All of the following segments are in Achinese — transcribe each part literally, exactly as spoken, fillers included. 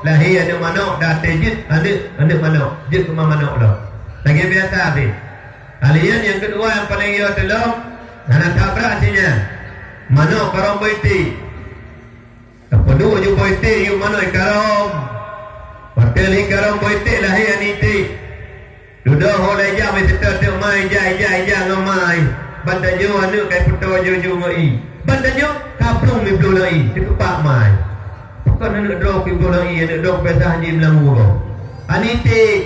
Lahé aneuk manok, dan até jeuet aneuk, aneuk manok, jeuet keu ma manok lom. Lagèe biasa pih. Kalian nyang keudua nyang paleng yo teulom, hana tabrak cit nyan. Manok karông boh iték. Tapeuduek ju boh iték, yue manok ikarông. Watèe lheuh ikarông boh iték, lahé aneuk iték. Dudoe ho lé jak meuseutôt teuk mai, ija, ija, ija ngon mai. Ban tanyoe aneuk ka ipeutoe ju-ju ngon ié. Ban tanyoe ka plueng meublue lom ié, teukeubah mai. Pakon aneuk droe keu bloe lom ié, aneuk droe biasa hanjeuet meulambu goe. Aneuk iték,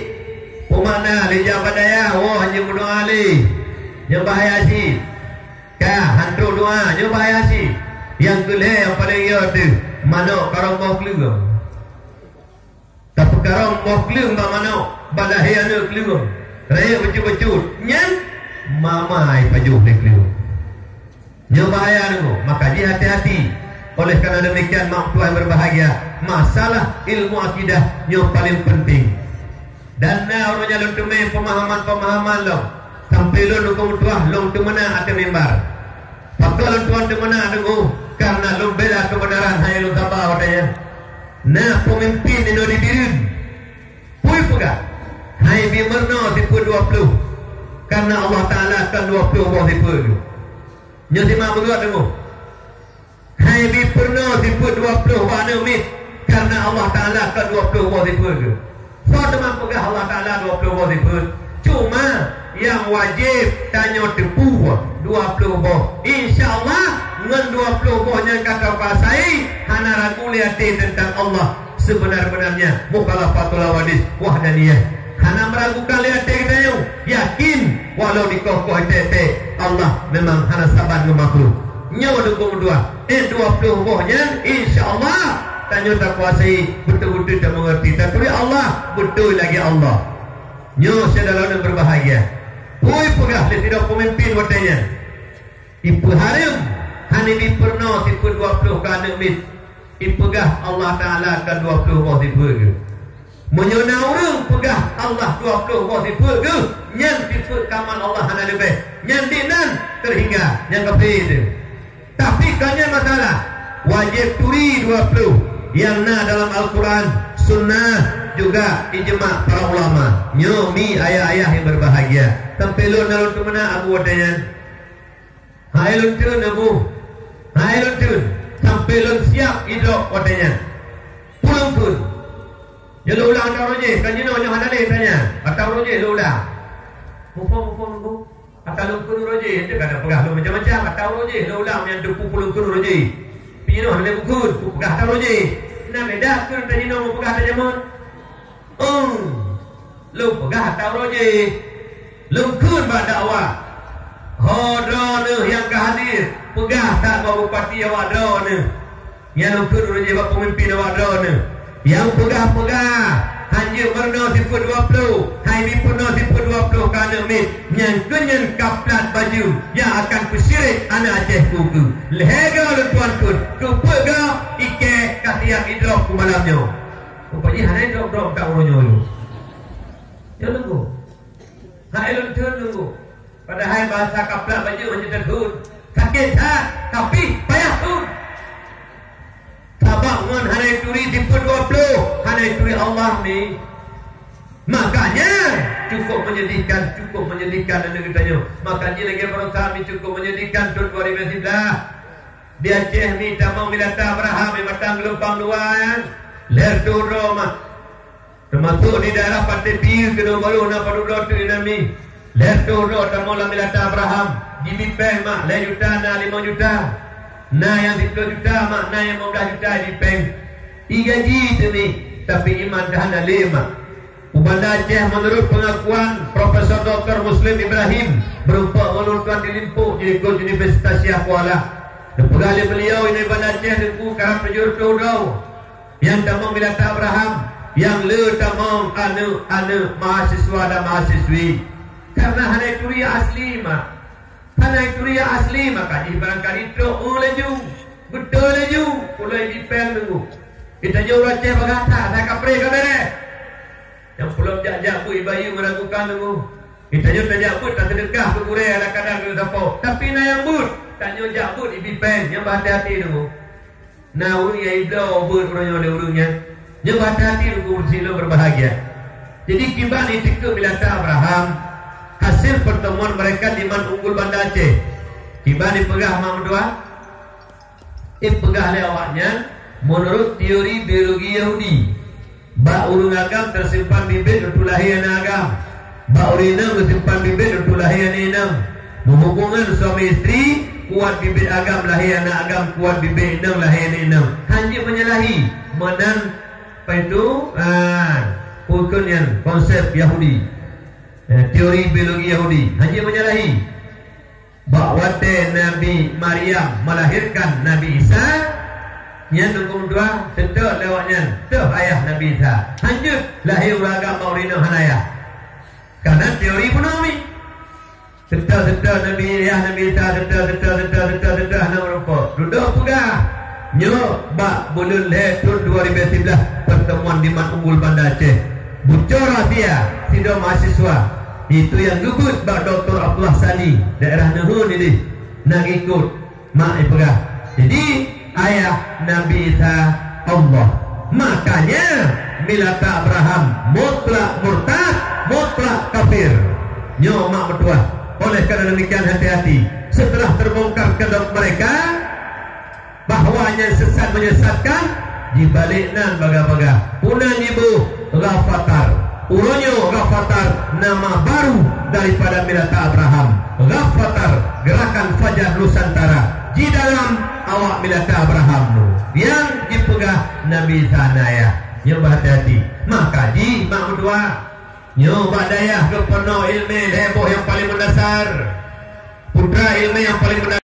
peue makna lé jak bak dayah, woe hanjeuet meudoa lé. Nyoe bahaya cit. Ka, han trok doa, nyoe bahaya cit. Nyang keu lhèe nyang paleng yo teuh, manok karông boh kleueng. Tapeukarông boh kleueng bak manok, bak lahé aneuk kleueng. Rayeuk bacut-bacut, nyan ma-ma ipajoh lé kleueng. Nyoe bahaya deungoe, maka jih hati-hati. Oleh karena demikian, mak tuan berbahagia, masalah ilmu akidah nyoe paling penting. Dan na uroe nyan lôn teumé peumahaman-peumahaman lom, sampoe lôn Teungku Meutuah lôn teumeunak ateueh mimbar. Pakon lôn tuan teumeunak Teungku? Karena lôn bela keubeunaran, hai lôn saba watèe nyan. Na peumimpén inoe di Bireuen, peue peugah, "Hai bi meurunoe sifeuet dua ploh, karena Allah Taala kon dua ploh boh sifeuet." Nyoe simak beugöt Teungku. "Hai bi peurunoe sifeuet dua ploh bak aneuk miet, karena Allah Taala kon dua ploh boh sifeuet geuh." Soe teuma peugah Allah Taala dua ploh boh sifeuet? Cuma nyang wajéb tanyoe teupeue dua ploh boh. Insya Allah, ngon dua ploh boh nyang ka takuasai, hana ragu lé até teuntang Allah. Sebenar-benarnya mukhalafatul hawadits wahdaniyah. Hana meuragukan lé até geutanyoe, yakin walau dikoh-koh teutek, Allah memang hana saban ngon makhluk. Nyoe dukung dua, eh, dua ploh boh nyan, insya Allah, tanyoe takuasai, beutôi-beutôi tameungerti, taturi Allah, beutôi lagèe Allah. Nyoe syedara nyang berbahagia. Peue peugah lé sidroe peumimpén watèe nyan? Ipeuhareuem hana jipeurunoe sifeuet dua ploh keu aneuk miet. Ipeugah Allah Taala ka dua ploh boh sifeuet geuh. Meunyoe na ureueng peugah Allah dua ploh boh sifeuet geuh, nyan sifeuet kamal Allah hana leubeh. Nyan dinan teuhingga, nyan kafé teuh. Tapi kon nyan masalah, wajéb turi dua ploh nyang na dalam Al-Quran, Sunnah, juga ijma para ulama. Nyoe mi ayah-ayah nyang berbahagia. Sampoe lôn na lôn teumeunak Abu watèe nyan. Hai lôn treun Abu. Hai lôn treun. Sampoe lôn siap idrop watèe nyan. Peue lôn kheun? Nyoe lôn ulang ata uroe jéh, ka jinoe nyoe hana lé tanya. Ata uroe jéh lôn ulang. Muphom, muphom, Abu. Ata lôn kheun uroe jéh, teuka tapeugah lôn macam-macam. Ata uroe jéh lôn ulang nyang teupeu peue lôn kheun uroe jéh. Pih jinoe hana lé kukheun, kupeugah ata uroe jéh. Na beda kheun ata jinoe ngon peugah ata jameun. Eng, lôn peugah ata uroe jéh. Lôn kheun bak dakwa. Ho droeneuh nyang ka hadir, peugah that bak bupati awak droeneuh. Nyan lôn kheun uroe jéh bak peumimpén awak droeneuh. Nyang peugah-peugah, hanjeuet meurunoe sifeuet dua ploh, hai jipeurunoe sifeuet dua ploh keu aneuk miet, nyan keuh nyan ka plat bajeuem nyang akan peusirék aneuk Aceh keu-keu. Lhèe goe lôn tuan kheun, keupeue goe ikèe ka siap idrop keu malam nyoe. Rupajih hana idrop-drop dak uroe nyoe. Nyoe nunggu. Hai lôn treun nunggu. Padahai bahasa kaplak bajeuem hana teutheun. Sakét that, tapi payah theun. Sabab ngon hana turi sifeuet dua ploh, hana turi Allah ni. Makanya cukup menyedihkan, cukup menyedihkan aneuk geutanyoe. Makanya lagèe baroesa mi cukup menyedihkan thôn dua ribu sebelas. Di Aceh mi tamong Milata Abraham, di Batang Geulumpang dua nyan, lhèe reutôh droe mak. Teumasok di daerah Pantai Piyeue keunoe barô na padub droe teuk inan mi. Lhèe reutôh droe tamong lam Milata Abraham, jibi péng mak lhèe juta na limong juta. Na nyang siploh juta mak, na nyang limong blah juta jibi péng. Igaji teumi, tapi iman ka hana lé mak. U Banda Aceh, menurut pengakuan Profesor Doktor Muslim Ibrahim, meurumpok ngon lôn tuan di Limpok, jilikot Universitas Syiah Kuala. Neupeugah lé beuliau, inoe Banda Aceh Teungku karab tujoh reutôh droe nyang tamong Milata Abraham, nyang le tamong aneuk-aneuk mahasiswa dan mahasiswi. Karena hana turi asli mak. Hana turi asli, maka jih barangkali trok, oh, laju. Beutôi laju, ulôn jipeng Teungku. Geutanyoe ureueng Aceh bagaih that, asai kapreh ka bèrèh. Nyang peulom jak-jak buet ibayeue meuragukan Teungku. Geutanyoe tajak beuet taseudeukah keu gurèe ala kadar keu sapo. Tapi na nyang beuet, tanyoe jak beuet ibi péng, nyan beuhati-hati Teungku. Na ureueng nyang ibloe beuet uroe nyoe lé ureueng nyan. Nyoe hati-hati, Teungku Muslim berbahagia. Jadi, kiban itikeuet milata Abraham, hasil pertemuan mereka di Man Unggul Banda Aceh. Kiban ipeugah mak meutuah, ipeugah lé awaknyan, menurut teori biologi Yahudi, bak ureuëng agam teusimpan bibit untuk lahé aneuëk agam. Bak ureuëng inong teusimpan bibit untuk lahé aneuëk inong. Meuhubungan suami istri, kuat bibit agam lahé aneuëk agam, kuat bibit inong lahé aneuëk inong. Hana jeuet menyalahi, meunan apa itu, ah, peue kheun nyan, konsep Yahudi. Eh, teori biologi Yahudi. Hana jeuet menyalahi. Bak watée Nabi Maryam melahirkan Nabi Isa, nyan Teungku meutuah, seutôt lewat nyan, toh ayah Nabi Isa. Hana jeuet lahé ureuëng agam bak ureuëng inong hana ayah. Karena teori bunoe mi. Seutôt-seutôt Nabi, ayah Nabi Isa, seutôt-seutôt, seutôt-seutôt, seutôt hana meurumpok. Dudoe peugah, nyoe bak buleuen lhée thon dua ribu siblaih, pertemuan di Man Unggul Banda Aceh. Bucor rahsia sidroe mahasiswa, itu nyang geubeuet bak Doktor Abdullah Sani, daerah Neuheun nideh, na geukot mak ipeugah. Jadi, ayah Nabi Isa Allah. Makanya, milata Abraham mutlak murtad, mutlak kafir. Nyoe mak meutuah. Oleh karena demikian, hati-hati. Setelah terbongkar kedok mereka, bahwa nyan sesat menyesatkan, di balik nan bagah-bagah. Puna nyibu Ghafatar. Uroe nyoe Ghafatar nama baru daripada milata Abraham. Ghafatar, Gerakan Fajar Nusantara. Di dalam awak milata Abraham tu. Nyang dipeugah Nabi Isa na ayah. Nyoe hati-hati. Maka ji mak meutuah. Nyoe bak dayah geupeunong iéleumé lhée boh nyang paling meundasar. Putra iéleumé nyang paling meundasar.